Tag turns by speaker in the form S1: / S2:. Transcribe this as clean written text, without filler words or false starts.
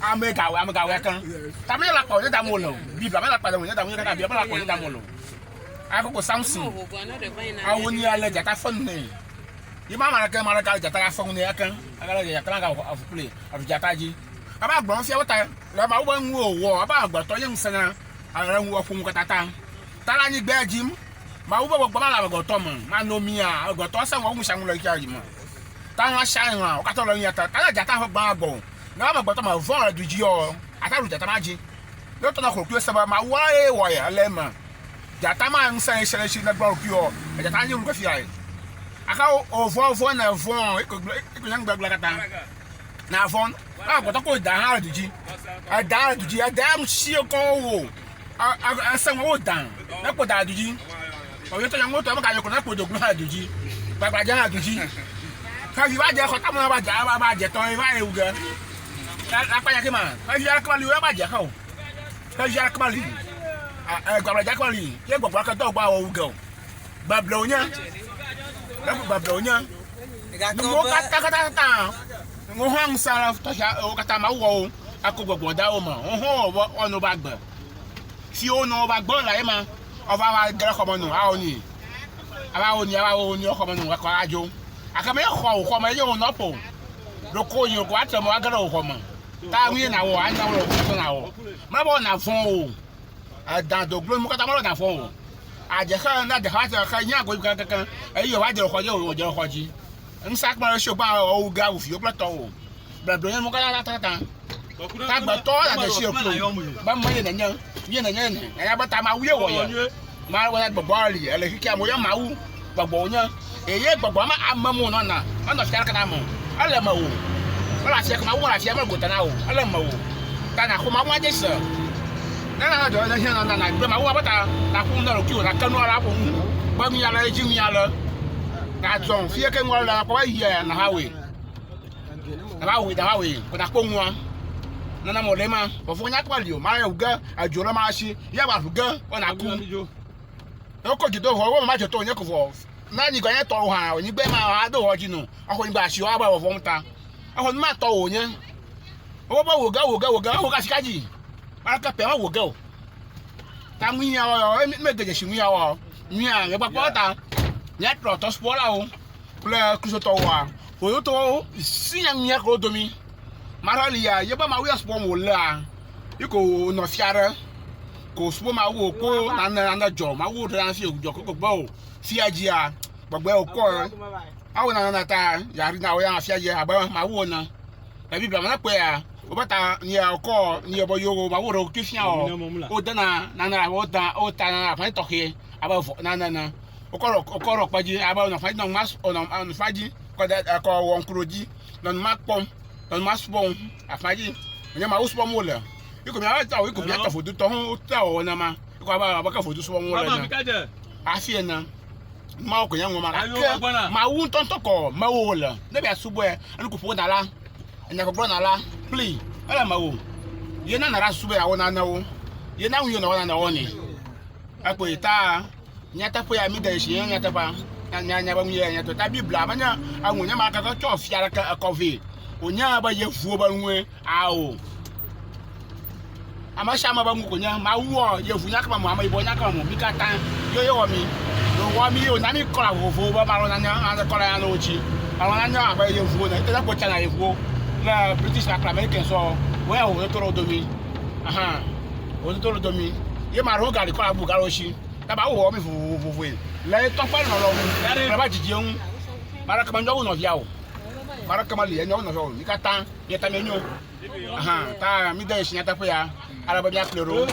S1: Ame gawe, ame gawe kan. Ta me la kpɔ ne da mo le o. Biblia me la kpɔ ne da mo ne da Biblia me la kpɔ ne da mo le o. Akoko Samson. Awo ni ale dzata fɔ ne. Yi ma ma ke ma le ka dzata la fɔ ne akan. Akala dzata la ga afu kple afu dzata dzi. Aba gblɔ fia wota le ma wo be nu wo wɔ aba agbetɔ ye ŋusẽ na ale nu ƒo nu katã ta. Ta la anyigba dzi Mawu be gbɔgbɔ ma le amegbetɔ me. Ma no mia amegbetɔ se ŋu ŋusẽ le xexea dzi me. Ta lã sia lã wo katã le nu ya ta. Ta le dzata ƒe gbã gbɔ o. Ne amegbetɔ me vɔ̃ le du dzi ɔ, ata ɖu dzata ma dzi. Ne wotɔ na xlokui se be Mawu ye wɔ ye ele eme. Dzata ma ŋusẽ ye se le esi ne gblɔ ɖokui ɔ, dzata nyi nu ke fia ye. Aka o vɔ̃ vɔ̃ ne vɔ̃ eko gblɔ eko nye ŋgbegblẽ katã. Na vɔ̃. Ne amegbetɔ ko da hã le du dzi. Eda le du dzi eda ŋuti kɔ wo. Ese wo da. Ne kpo da le du dzi. Ɔyɔtɔ nyɔnuwo tɔ mega yɔkɔ ne kpo doglo hã le du dzi. Gbagbadze hã le du dzi. Xevi va dze xɔ tame va dze va dze tɔ va ye wu ge. Akpa ya ke ma. Xevi aɖeke meli o va dze xe o. Xevi aɖeke meli. Gbagbadze aɖeke meli. Ye gbɔgbɔ ke dɔ gbɔ awɔ wu ge o. Beble wonye. Beble wonye. Nuwo katã katã katã. Wo hã ŋusẽ le tɔxɛ wo katã Mawu wɔ wo. Ako gbɔgbɔ da wo me. Wo hã wɔ wɔnɔ va gbe. Si wo nɔ va gbɔ le ema. Ɔva va ge ɖe xɔme nɔ awɔ nui. Ava wɔ nui ava wɔ nui xɔme nɔ akɔ adzo. Ake me xɔ wò xɔme ye wò nɔ ƒo. Ɖoko yi ko atre mɔ age ɖe wò xɔme. Ta nu ye na wɔ anya wɔ wò na wɔ. Mele be na vɔ̃ o. Edã do glo nu katã mele na vɔ̃ o. Adze xe na dze xe xe nya go keke eye wò adze xɔ dzi wò dze xɔ dzi. Ŋusẽ akpɔ ɖe si wògbã wò ga wò viwo kple tɔwò. Bleble nye nu katã katã. Tagbetɔ la de si eku be me ye nenye ye nenye ne enya be ta Mawu ye wɔ ye. Mawu ya gbɔgbɔ li ele xixia me ye Mawu gbɔgbɔ wonye. Eye gbɔgbɔ ma ame mo nɔna enɔ fia ɖeka na ame. Ele me wò. Ele afia ke Mawu le afia me gota na wò. Ele me wò. Ta na xɔ Mawu ma dze se. Ne na dɔ ne hiã na na gbe Mawu be ta na ƒo nu na ɖokuiwò na ke nua la ƒo nu. Be nu ya le edzi nu ya le. Na zɔn fie ke nua le kpɔ be yia na ha wòe. Dava wòe dava wòe ko na kpɔ nua. Nana mo le ma. Vɔvɔ nya kpɔ li o. Ma ye wu ge edzo le ma si. Ye wa ʋu ge wo na ku. Ne wokɔ dzi do vɔ wo ma dze to nye ko vɔ. Na anyigba nye tɔ wo hã anyigba ma ado xɔ dzi no. Exɔ nyigba asi wo abe vɔvɔ ŋuta. Exɔ nu ma tɔ wo nye. Wo be wo ge wo ge wo ge wo ge asika dzi. Aleke pɛ ma wo ge o. Ta nu ya wɔ me de dzesi nu ya wɔ. Nu ya me kpɔkpɔ ta. Mía trɔ tɔ subɔlawo kple kristotɔwoa. Voyotɔwo si nya nu ya ko domi. Maɖe lia ye be Mawu ya subɔm wòlea yi ko wònɔ fia ɖe ko subɔ Mawu wòkpɔ nane nane dzɔ Mawu ɖe hafi wòdzɔ koko be o fia dzia gbɔgbɔe wòkɔ awo nane ta ya na wo ya fia dzi abe Mawu ene. Le Biblia me ne kpɔea wobe ta nia wòkɔ nia be yewo Mawu ɖe wòkui fia o wodena nane woda wota nane aƒe tɔxɛ abe vɔ nane ene. Wokɔ ɖe wokɔ ɖe kpe dzi abe nɔ aƒe nɔ nɔ dzi kɔ de kɔ wɔ ŋku ɖo dzi. Nɔ nu ma kpɔm, nɔ nu ma subɔm, afa dzi. Menye Mawu subɔm wole. Yi ko mía tɔ, yi ko mía tɔ vodutɔ hã wotɔ wɔwɔ nema. Yi ko abe abe ke vodu subɔm wole ene. Hafi ene. Mawu ko nye ŋu ma. Gake Mawu ŋutɔŋutɔ kɔ mewò wole. Ne bia subɔe, enu ko ƒo nala, enyagbɔgblɔ nala kpli ele mewò. Ye na nara susu be yeawɔ nanewo. Ye na nu yi nɔwɔ nanewɔ nɛ. Ekpoe ta. Nyateƒea, ya mide dzesi nye nyateƒea. Nya nya be nu ye nyateƒe. Ta Biblia menye eŋu nye ma keke tsɔ fia ɖeke ekɔ vɛ. Wònye be yevuwo be nue. Ao. Ame sia ame be nu ko nye. Mawu wɔ yevu nya kema mo, ame yibɔ nya kema mo. Mi katã ye ye wɔ mi. Wòwɔ mi wòna mi kɔla vovovowo be malɔ nanye ane kɔla ya ne wo dzi. Malɔ nanye abe yevuwo ne. Ete kpo tsana yevuwo le British kpakple Americans wo. Wo ya wo to ɖe wo domi. Aha. Wo to ɖe wo domi. Ye maɖewo gali kɔla bubu gale wo si. Ebe wowɔ mí vovovoe le etɔ ƒe lɔlɔ̃nu kple eƒe dzidzie ŋu. Ame aɖeke menyo wu nɔvia o. Ame aɖeke meli enyo wu nɔvia o. Mí katã míeta míenyo. Ahan ta míde dzesi nyateƒea ale be míakplɔe ɖo.